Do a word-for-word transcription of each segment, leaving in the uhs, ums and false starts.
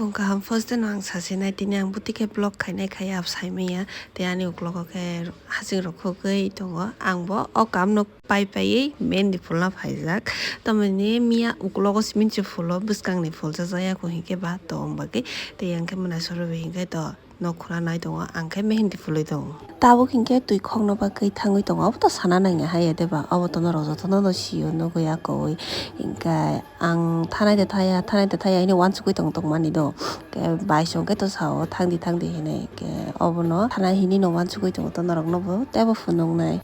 Ang kaham first day no ang sasinai, tini ang bwtwi khe vlog khainai khai ap saimanya, tei ani uklogo khe hasing rok khogwi tongo. Ang bo o kam no pai paiwi mehendi phulna phaijak. Tamoni miya uklogo simin se phulo, bwskangni phulsa jaya kho hinkhe ba tong bagwi. Tei ang khe mwnai sorowi hinkhe to nok khuna nai tongo, ang khe mehendi phulwi tongo. Tabuk hinkhe twi khokno bagwi thangwi tongo, obo to sana nangya hai ya deba, obo to norok jotono no sio nugwi ya kwrwi. Hinkhe ang thanai de thaya, thanai de thaya hwnwi uansukwi tong tongmani do. Khe bai song khe to sao thangdi thangdi hinwi, khe obono thanai hinwi no uansukwi tongo to norokno bo teibo phunuknai.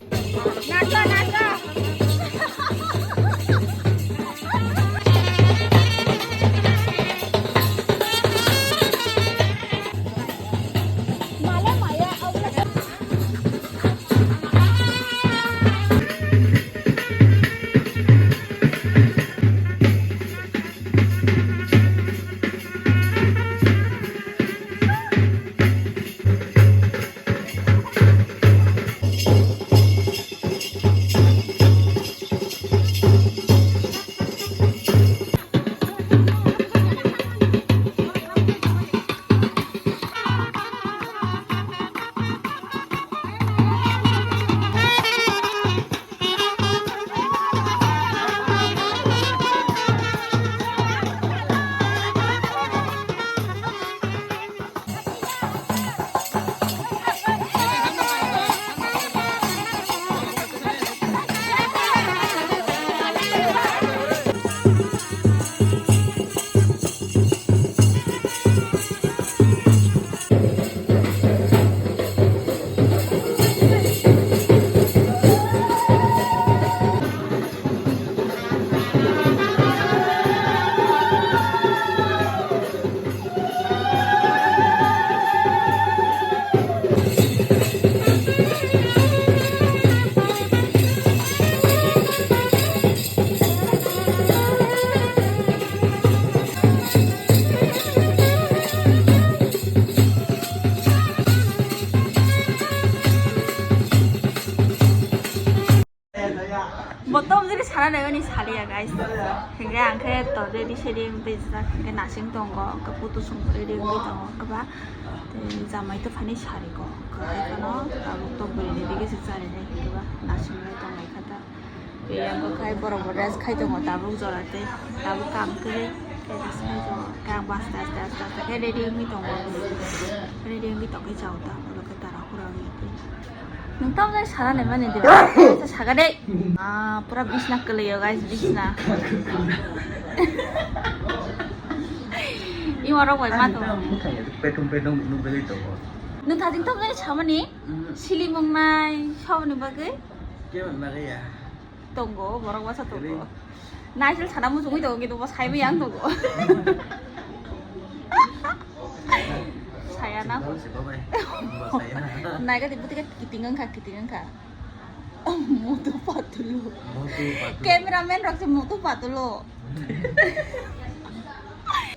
Botom jiri sana naimani saliya, guys. Hingke ang khe to ready sedi wngwi twijak, hingke nasing tongo, hingke putu song ready wngwi tongo, hingke ba tei jamai to phani sari ko, hingke phano tabuk to bwrwi ni dige se chari nai, hingke ba nasing lai tong lai kha ta. Tei ang khe borok bo rest khai tongo tabuk jora tei tabuk kam kwrwi khe rest khai tongo. Khe ang bo aste aste aste aste khe ready wngwi tongo. Ready wngwi tongwi chao ta, ulo khe tara hura wngwi twi. Nwng tamo jani sana naimani de. Sa saga de. Ah, pura bisna kwlwi o guys, bisna. Ima rok bai ma tongo. Petung petung nubelwi tongo. Nwng thajing tamo jani samani? Mm. Silimung nai, saboni bagwi? Kemon bagwi ya? Tongo, borok masa tongo. Kwrwi. Naisel sana muchungwi tongo, kintu bo saiwi yang tongo. Saya na. Sibal, sibal bai. Bo saya na. Naiga di buti ka kiting wngkha, kiting wngkha. Motu patulo. Motu patulo. Cameraman rok se motu patulo.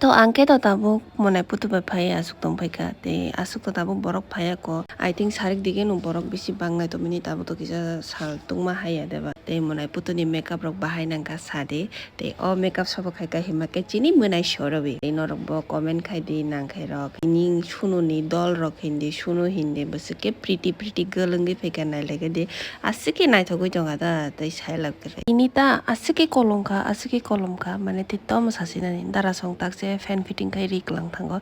To ang khe to tabuk monai putu bai phai aswk tong phaikha, tei aswk to tabuk borok phaiya ko. I think sarik dige no borok bisi bangnai tongmani, tabuk to kisa sal tungma haiya deba. Tei monai putu ni makeup rok bahai nangkha sadi. Tei o makeup sabo khaikha hima khe chini monai sorowi. Tei norok bo comment khai di nangkhai rok. Tini sunu ni dol rok hindi, sunu hindi bwswk khe pretty pretty girl wngwi phaikha, nailaikhai di. Aswk khe naithogwi tongkha da, tei sai lab kwrwi. Tini ta aswk khe kolom kha, aswk khe kolom kha, mane tei tomo sasinani. Dara song tak se fan fitting khai ri kwlang thango.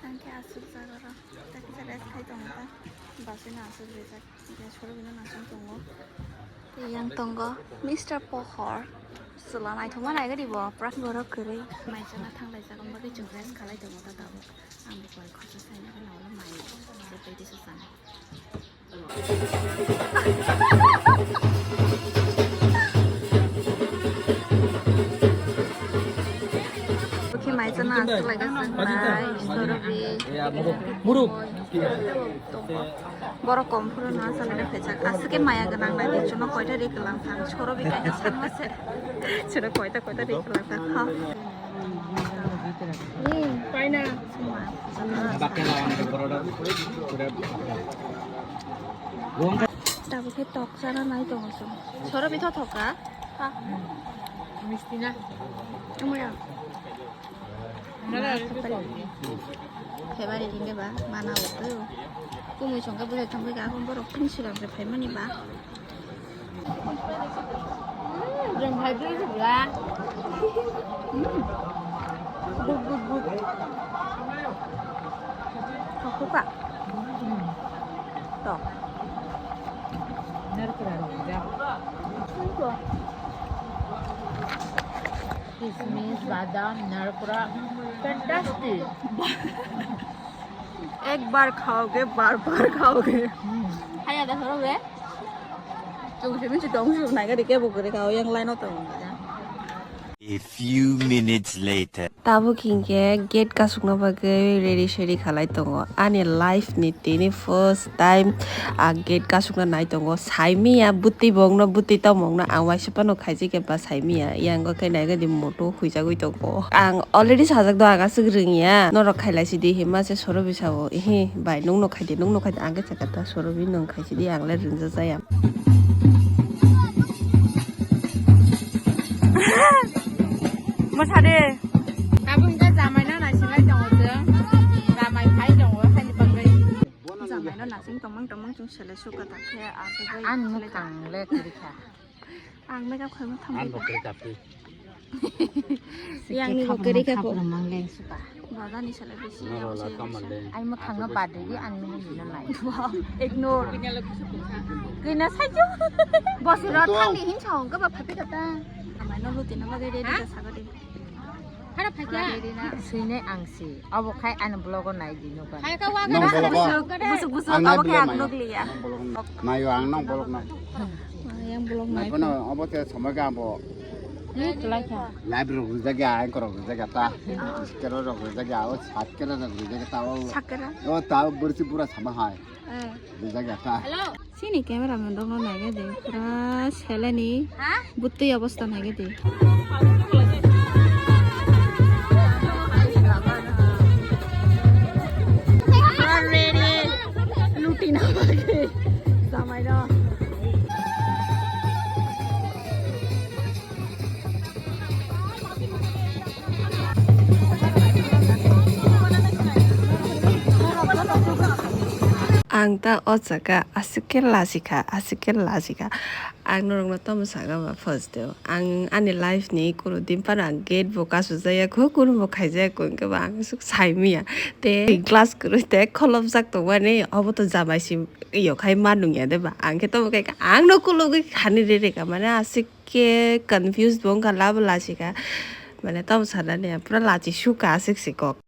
Ang khe aswk jaga ro, ta kisa rest khai tongo ta, basino aswk rijak. Gas horo bini nasing tongo. Yang tongo Mister Pohor. Chwla naithokma naigadi bo, prak borok kwrwi. Mai chana thanglaijak, omo bagwi chwng rest khalai tongo ta tabuk. Ang bo koi khorsa saina gana ulo mai. Bo tei tisa sana. Bo khe mai chana aswk laijak chwng bai, sorobi. Muruk. Borok kom phuru no aswk laina phaijak. Aswk khe maya gwnang nai di, chwngno koita ri kwlang thang. Sorobi kaisa sama se. Chwngno koita koita ri kwlang thang. Ha. Paina. Tabuk khe tok chana nai tongo chwng. Sorobi tho thoka. Ha. Misti na. Amaya. Mala. February hingke ba mana utu. Kumui songke bujai thangbai ka akon borok tin sigang se phaimani ba. Jeng hai dulu juga. Good, good, good. Aku ka. Tok. Narkra rok ja. Kismis, badam, narkra. Fantastic. Ek bar khaoge, bar bar khaoge. Haya da horo be. Chung se min se tong su nai ga de ke bo kore khao yang line o tong. A few minutes later. Tabuk hinkhe gate kasukna bagwi ready sedi khalai tongo. Ani life ni tini first time a gate kasukna nai tongo. Saimiya bwtwi bongno bwtwi tongmungno ang waisa phano khaijikya ba saimiya. Yang khe naiga di moto huijagwi tongo. Ang already sajak do, ang aswk rwngya. Norok khailai sidi hima se sorobi sao. Ihi bai nungno khaidi, nungno khaidi, ang khe sakha ta sorobi nung khaisidi, ang le rwngjakya. Mwsade. Tabuk hingke jamaino naisinglai tongo chwng. Jamai phai tongo haini bagwi. Jamaino naising tongmang tongmang chwng sele suka ta khe aswk bai. Ani mukhang le kwrwi kha. Ang makeup khaima thambai. Ang bo kwrwi kha phi. Yang ni bo kwrwi kha pho. Bodani sele bisi. Ai mwkhangno badi di, ani mihindino nai. Wow, ignore. Kina saijo. Bosiro thangni hin saung kaba phapi kata. Amai no luti na bagwi ready ta sagadi. Hara phakya. Swinai ang si. Obo khai ani vlog o nai di nukha. Hai ka wa. Nong vlog o. Busuk busuk ang nai abo khai ang nukliya. Nayo ang nong vlog nai. Yang vlog nai. Nai bono obo te somoi ga bo. Ni kulai kha. Live rok rijak ya, anchor rok rijak ya ta. Sakera rok rijak ya, o sakera rok rijak ya ta, o. Sakera? O ta, o borsi pura sama hai. Eh. Rijak ya ta. Hello. Sini camera man rok no nai de, pura seleni. Ha? Butui obostha nai de. Pura ready. Luti na bagi. Samai no. Ang ta o jaga aswk khe lasikha, aswk khe lasikha. Ang norokno tamo saka ba first day o. Ang ani life ni kunu din phano ang gate bo kasujaya kho, kunu bo khaijaya kho, hwnkhe ba ang aswk saimiya. Tei glass kwrwi tei kholopjak tongmani, obo to jamai si yokhai ma nungya de ba. Ang khe tamo khe ang no kulugwi khani re reka mane aswk khe confused bo wngkha, labo lachikha. Mane tamo sanani pura lachi sukha aswk se kok.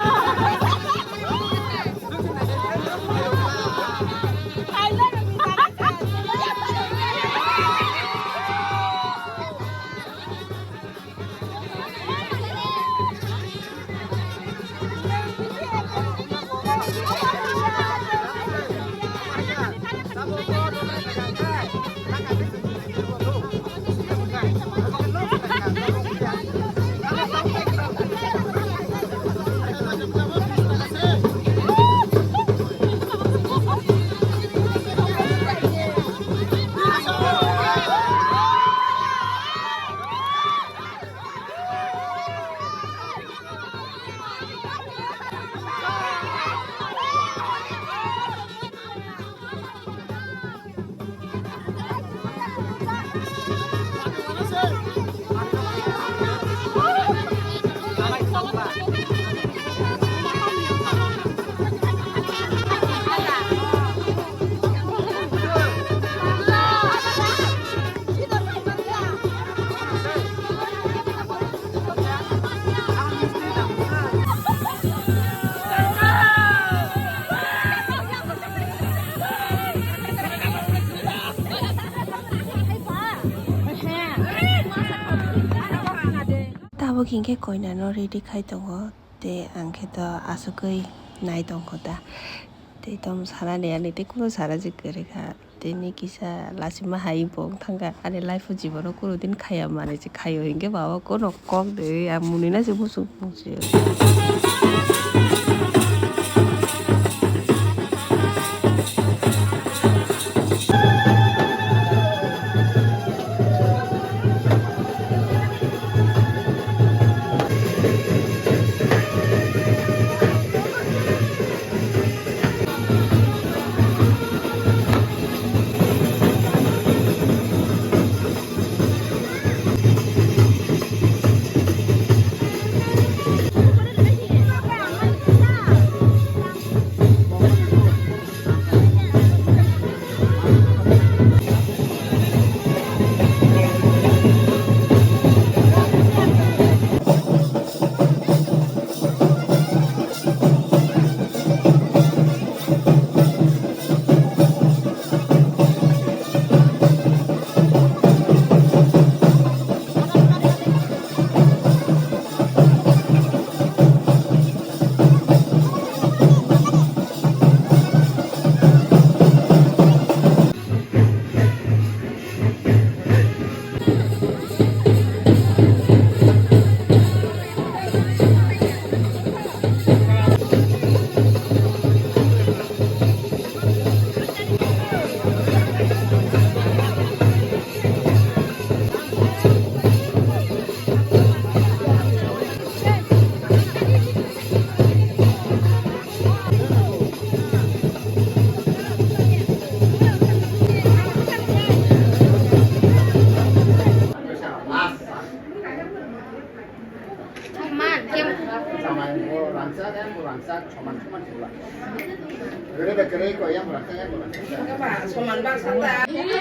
Tabuk hinkhe koinano ready khai tongo, tei ang khe to asugwi nai tongkho ta. Tei tamo sana de ani tei kunu sana je kwrwi kha. Tini kisa lachima hai bo wng thangkha. Ani life o jibon o kunu din khaya manwi se khaio hinkhe ba o kono kok de ang mwnwi na se muchung muchung.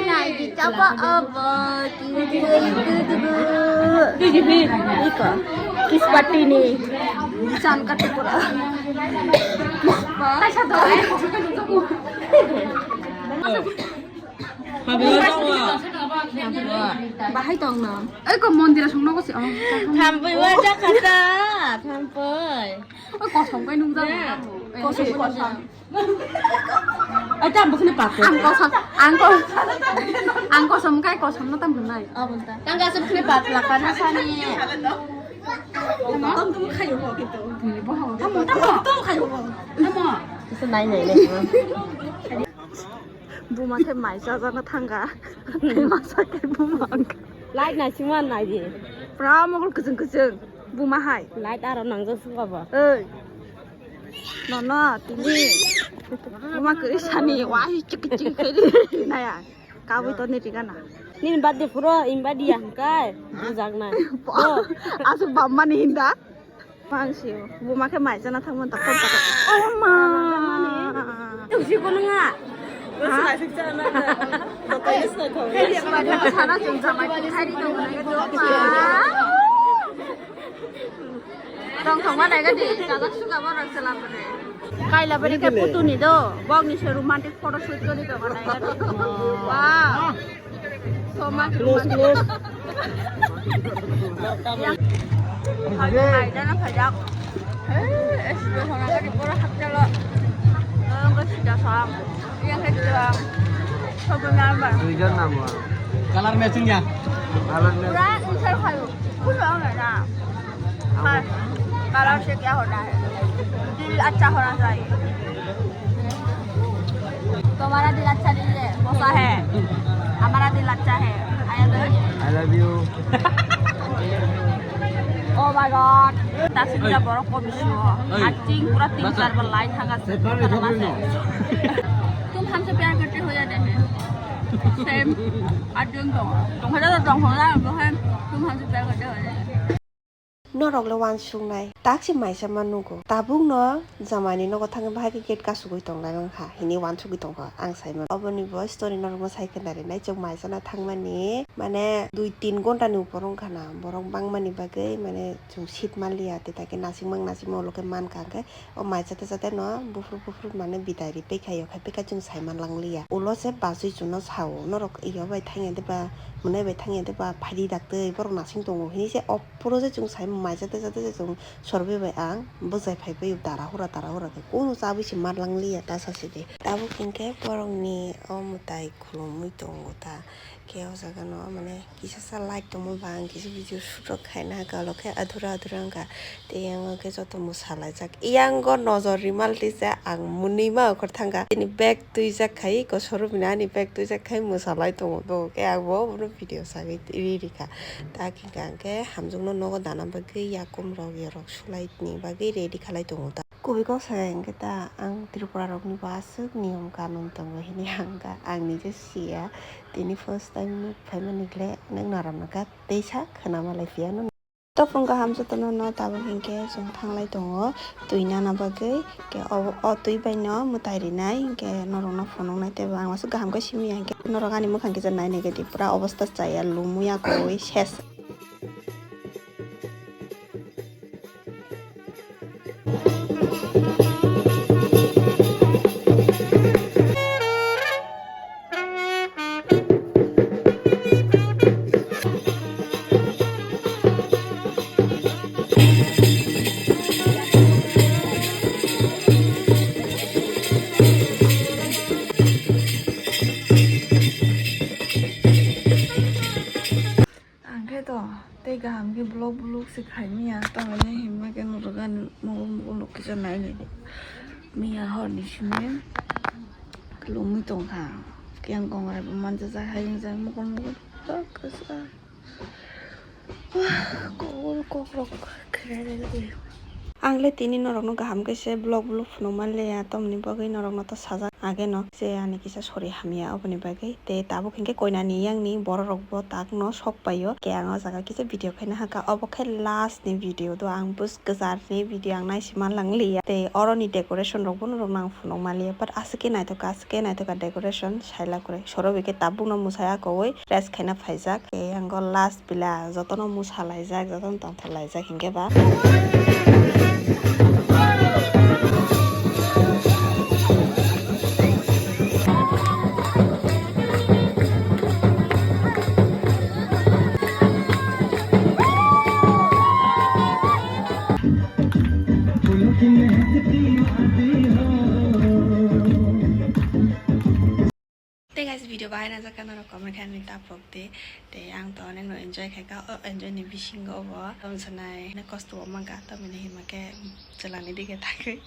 Nai di chapa abo, dugu, dugu, dugu. Iko, kiss party ni. Chan katu pura. Kaisa doi. Bahai tong na. Oi ko mondir song nogo si. Thampui wa jakha ta. Thampui. Oi kosom kai nung jak. Kosom kosom. Ai tam bukhne pat. Ang kosom, ang kosom. Ang kosom kai kosom no tam nai. Abon ta. Tang ga sub khne pat la kana sani. Tam tum khayo ho kito. Tamo tamo. Tam khayo ho. Tamo. Nai nai nai. Buma khe mai chajakna thangkha. Masa khe buma wngkha. Light naisingma nai di. Pura mogol kwchwng kwchwng. Buma hai. Light aro nangjak suka bo. Oi. Nono tini. Buma kwrwi sani wai chiki chiki khe di. Naya. Kabui to ni tigana. Nini birthday phuro invite ya hwnkhe. Bujaknai. Aswk bamma ni hinda. Bangsi, buma khe mai chana thangmani ta phone ta. Oh ma. Tungsi kono nga. Sana chwng jamai khe khairi tong nai do ma. Tong thong ma nai ga di, chajak suka borok chwla bwrwi. Kaila bari khe putuni do, bokni se romantic photo shoot kori tong nai ga di. Wow. Soma close, close. Hai, hai, dana phajak. Eh, es, dana phajak, di pura hapjalo. Ang ko sida sang. Yang ke dua. Sobo number. Duijon namo. Color matching ya? Color matching. Pura insar khayo. Kulo ang na. हाँ, कलर से क्या होता है? दिल अच्छा होना चाहिए। तुम्हारा दिल अच्छा नहीं है, पोसा है। हमारा दिल अच्छा है। आया तो? I love you. Oh my God. Taksi kita borok ko bisu. Acting pura tin char bar line thang ase. तुम हमसे प्यार करते हो या नहीं? Same. Acting dong. Dong hada dong hada dong hai. तुम हमसे प्यार करते हो या नहीं? Norok le uansuknai, tak se maisa ma nugo. Tabukno jamani nogo thangwi bahai khe gate kasugwi tongnai wngkha, hwnwi uansugwi tongkha ang saimano. Oboni bo story norokno sai khna rinai, chwng maisano thangmani, mane, dui tin ghonta ni upor wngkha na, borok bangmani bagwi, mane, chwng seat manliya, tei takhe nasingma nasingma ulo khe mankha, hwnkhe o mai chate chate no buphuru buphuru mane bidai ri paikha, yokhe paikha chwng sai manlang liya. Ulo se bachwi chwngno sao, norok yo bai thangya de ba, mwnai bai thangya de ba, phaidi daktwi borok nasing tongo hinwi se, o phuru se chwng sai mai chate chate se chwng sorbai bai ang bwchai phai bai dara hura dara hura khe kunu chabwi se manlang liya ta sa se de. Tabuk hinkhe borokni o mwtai khulumui tongo ta. Khe o jaga no mane kisa sa light tongma ba ang kisa video shoot rok khaina haka ulo khe adhura adhura wngkha. Tei yang o khe joto mwsa laijak. Yang o nojor rimal tisa ang mwnwi ma okhor thangkha. Tini bag twijak khai, kosoro bini ani bag twijak khai mwsa lai tongo. Bo khe ang bo bono video sagwi ri rikha. Ta khe hingkha ang khe hamjwkno nogo dana bagwi yakum rok yorok sulai ni bagwi ready khalai tongo ta. Kubui kok saga hingkhe ta ang Tripura rokni bo aswk niyom kanun tongo hini hangkha ang nije siya. Tini first time nuk phaimani khle nwng naram nangkha teisa khwnama lai phiya no. Topung kaham jotono no tabuk hinkhe chwng thanglai tongo twi nana bagwi. Khe o, o twi bai no mwtai rinai hinkhe norokno phunuknai teibo ang aswk kaham khe simi ya hinkhe norok ani mwkhang kisa nai nai khe di pura obosta chaya lumui ya koi ses. Ang khe to tei kaham khe vlog vlog se khai manya, tongmani himma khe norok ani mokol mokol rok kisa nai nai di. Manya hor ni simi lomwi tong kha, khe ang kongrai bo manjak jak, hayung jak, mokol mokol tak kasa. Kok kok rok khere rw di. Ang le tini norokno kaham khe se vlog vlog phunuk man liya, tomni bagwi norokno to sajak age no je ani kisa sori hamya oboni bagwi. Te tabuk hinkhe koinani yangni borok rok bo tak no sok paio. Ke ang o jaga kisa video khaina hakha, obo khe last ni video do, ang bus kwchar ni video ang naisi man lang liya. Te oroni decoration rok bo norok no ang phunuk man liya, but aswk khe naithok kha, aswk khe naithok kha decoration saila kwrwi. Sorobi khe tabuk no mwsaya kowi rest khaina phaijak. Te ang o last pila jotono mwsa laijak, jotono tongthok laijak hinkhe ba. Te guys, video bahai na jaka norok comment khaina ta phok di. Te ang to onek no enjoy khaika, o enjoy ni bisingo obo. Tong sanai na kosto bo mangka, to mini hima khe chalani dige thagwi.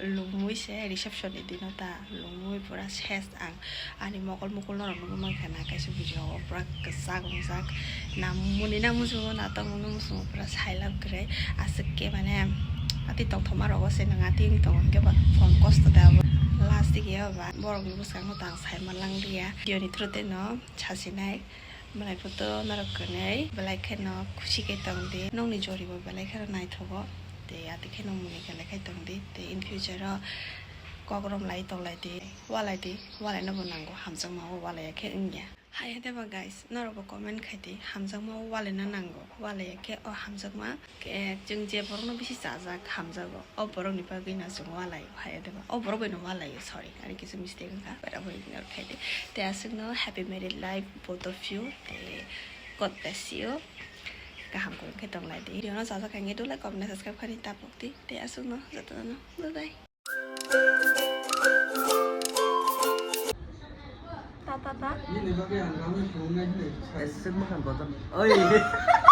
Lungmui se reception ni dino ta, lungmui pura ses ang. Ani mokol mukol norok nugwi mankha na kaisa video o pura kwchak wngjak. Na muni na muchungo na tongmung no muchungo pura silent kwrwi. Aswk khe mane ati tongthoma rogo se nang ati wng tongo hinkhe ba phone kosto da abo. Last dige ba borok ni bwskango ta ang sai manlang liya. Video ni through tei no sasinai. Belai photo norok kwnwi belai kheno khusi khe tong di. Nokni jori bo belai kheno naithogo. Tei ati kheno muni khe lekhai tong di. Tei in future o kok rom lai tong lai di. Walai di. Walai no bo nango. Hamjakma o walai ya khe wngya. Hai hede ba guys, norok bo comment khai di. Hamjakma o walai na nango. Walai ya khe o hamjakma. Khe chwng je borokno bisi chajak hamjago, o borokni bagwino chwng walai o, hai de ba, o borok baino walai o, sorry, ani kisa mistake wngkha, but abo ignore khai di. Tei aswkno happy married life both of you, tei God bless you. Kaham kwrwng khe tong lai di. Video no chajak kha hinkhe do like, comment, subscribe khaina ta phok di. Tei aswkno jotono bye bye. Ta, ta, ta. Ese makan kotor. Oi.